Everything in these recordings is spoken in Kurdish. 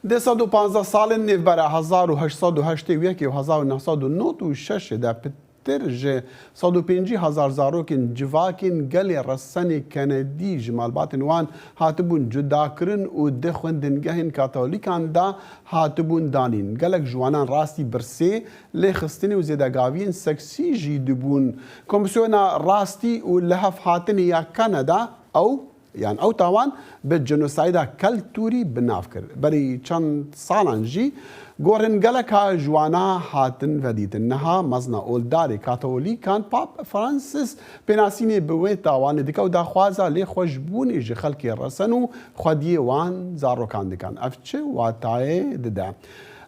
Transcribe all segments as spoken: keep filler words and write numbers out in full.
Dê sed û panzdeh salên nêvbera hezar û heşt sed û heştê û yekê û hezar û neh sed û nod û şeş de pitir ji sed û pêncî hezar zarokên civakên gelê resenê Kenedî ji malbatên wan hatibûn cudakirin û di xwendingehên Katolîkan de hatibûn danîn. Gelek ji wanan rastî birsê, lêxistinê û zêdegaviyên seksî jî dibûn. Komîsyona Rastî û Lihevhatinê ya Kanada ew, yan ew tawan bi jenosayda keltûrî bi nav kir. Berî çend salan jî gorên gelek a ji wana hatin vedîtin. Niha mezna oldarê Katolîkan Pap Francis pênasînê bi wê tawanê dike û daxwaza lêxweşbûnê ji xelkê resen û xwediyê wan zarokan dikan. Ev çi watayê dide?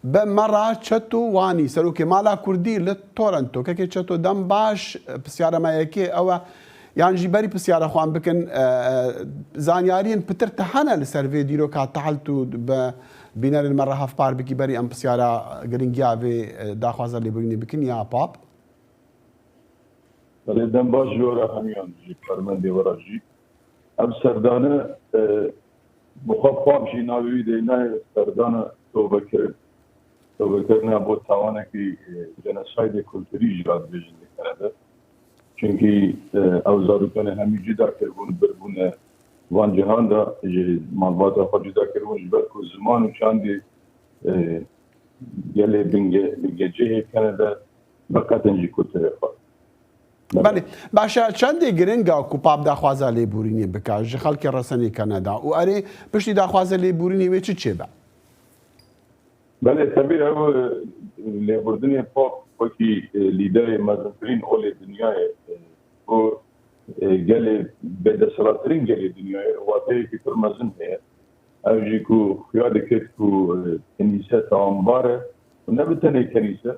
Bi me re Çeto Wanî, serokê Mala Kurdî li Toronto. Kekê Çeto, dem baş, pisyara me yekê ew e, yan jî berî pisyara xwe em bikin, e, e, zanyariyên pitir te hene li ser vê dîroka tehlt û bi bînerên me re hevpar bikî, berî em pisyara giringiya vê, e, daxwaza lêborînê bikin ya Pap? Belê, dem baş ji we re hemiyan jî, karmendê we re jî. Ev serdane, e, bi xwe Pap jî navê wî de nayê, serdana tobekirin. Tobekirina bo tawanekî, e, jenosaydê kulturî jî radibêjin li Kanada. Çunkî, e, ew zarokanê hemî cuda kiribûn, birbûne van cihan de, ji malbata xwe cuda kiribûn, ji ber ku ziman û çandê, e, gelê binge-, bingecihê Kanada biqetin ji kulturê xwe. Belê. Belê. Baş e, çendê giring e ku Pap daxwaza lêborînê bike ji xelkê resenê Kanada û erê piştî daxwaza lêborînê wê çi çêbe? Belê, tevî ew, e, lêbordinê Pap wekî, e, lîderê mezintirîn olê dinyayê, e, ku, e, gelê bêdesthilattirîn gelê dinyayê wateyekî pir mezin heye. Ew jî ku xuya dikir ku, e, kenîse tawanbar e û ne bi tenê kenîse,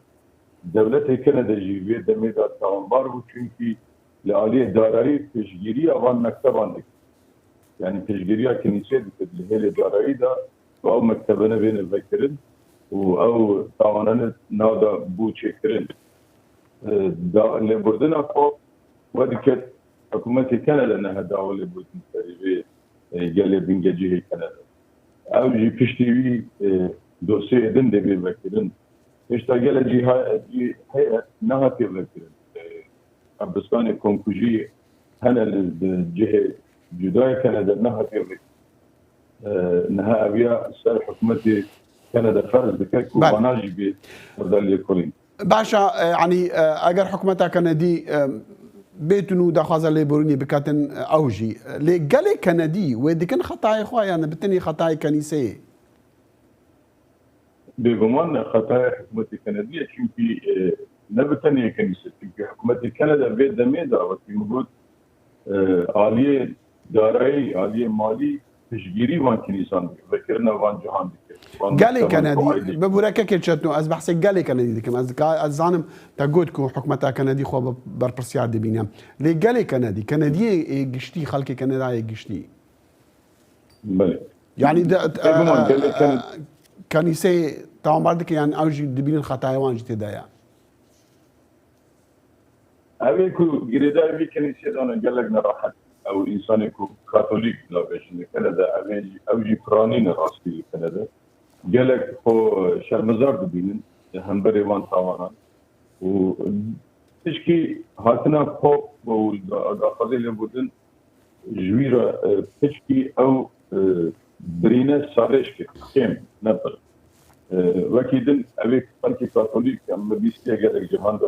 dewletê Kanada jî vê demê de tawanbar bû, çunkî li aliyê darayî piştgiriya van mekteban dikir. Yanî piştgiriya kenîsê dikir li hêlê darayî de ku ew mektebene bêne vekirin û ew tawanene nav de bû çêkirin. E, da, lêbordina xwe we diket, hikûmetê Kanada nehe dawa lêbordin serî vê, e, gelê bingecihê Kanada. Ew jî piştî wî, e, dosyeyê din dê bê vekirin. Hêşta gelek cî ha-, cî heye nehatiye vekirin. E, qebristanê komkujî hene li, li cihê cudayê Kanada nehatiye vekirin. E, niha eviya ser hikûmetê Kanada ferz dike ku Belê. vana jî bê xweda lêkolîn. Baş e, e, yanî, e, eger hikûmeta Kanadî, e, bêtin û daxwaza lêborînê biketin, e, ew jî. Lê gelê Kanadî wê dikin xetayê xwe, yan bi tenê xetayê kenîseyê? Bêguman xetaya hikûmetê Kanadî ye, çunkî, e, ne bi tenê kenîse, çunkî hikûmetê Kanada vê demê de, wekî min got, e, aliyê darayî, aliyê malî piştgirî van kenîsan dikir, vekirina van cihan dikir. Van Gelê mekteban Kanadî, ku aydê. Bibûre kekê Çetno, ez behsê gelê Kanadî dikim. Ez dika-, ez zanim te got ku hikûmeta Kanadî xwe bi berpirsiyar dibîne. Lê gelê Kanadî, Kanadiyê, e, giştî, xelkê Kanadayê giştî. Belê. Yanî de, Bêguman e, gelê e, Kanadî. Kenîseyê tawanbar dike, yan ew jî dibînin xetayê wan jî tê de ye. Ev ê ku girêdayî vî kenîsê dane gelek nerehet. Ew însanê ku katolîk navbêjin li Kanada, ev ê, ew jî piranî ne rastî li Kanada. Gelek xwe şermezar dibînin li hemberê van tawanan. Û pişkî hatina Pop û da-, daxwazê lêbûrdin ji wî re, e, piçkî ew, e, birîne sarêj kir, kêm, ne pir. E, wekî din, ev ê xelkê Katolîk, em me bîstiye gelek cihan de,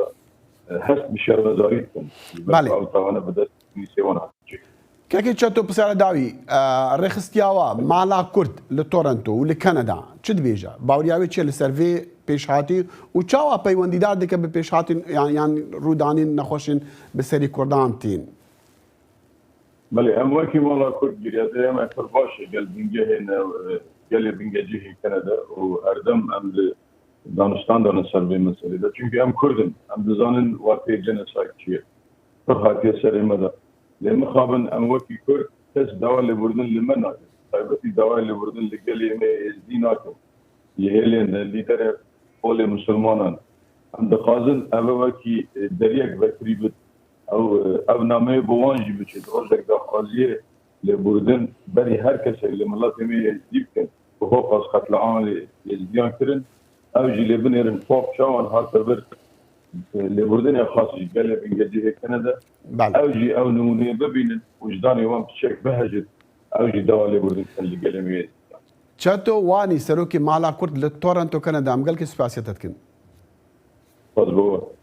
e, hest bi şermezarî dikin. Ji ber Belê. ku ew tawane bi dest Kîlisê wan hat çêkirin. Kekê Çeto, pisyara dawî, e, rêxistiya wa, mala Kurd li Toronto û li Kanada çi dibêje? Baweriya wê çi ye li ser vê pêşhatî û çawa peywendîdar dike bi pêşhatin yan, yan rûdanên nexweşên bi serî Kurdan tên? Belê, em wekî mala Kurd girêdayî me pir baş e gel bingehê ne, e, gelê bingecihê Kanada û herdem em li daniştan de ne ser vê meselê de. Çimkî em Kurd in, em dizanin wateyê genocide çi ye. Pir hatiye serê me de. Lê mixabin em wekî Kurd kes dawa lêbûrdin li me nake. Taybetî dawa lêbûrdin li gelê me Êzdî nakin. Li hêlên de lîderê olê misilmanan. Em dixwazin ev wekî, e, deriyek vekirî bit. Ew, e, ev nameyê bi wan jî biçe. Di rojek daxwaziyê lêbûrdin berî her kesek li miletê me Êzdî bikin. Holocaust, qetliamê Êzidiyan kirin. Ew jî lê binêrin xwe çawan hate vir, e, lêbûrdinê xas ji gelê bingecî hêkene de. Belê. Ew jî ew nimûneyê bibînin, wijdanê wan piçek bihejit, ew jî dawa lêbûrdin bikin li gelê me yê Êzidiyan. Çeto Wanî, serokê Mala Kurd li Toronto, Kanada, em gelkî spasiya te dikin. Spas bo we.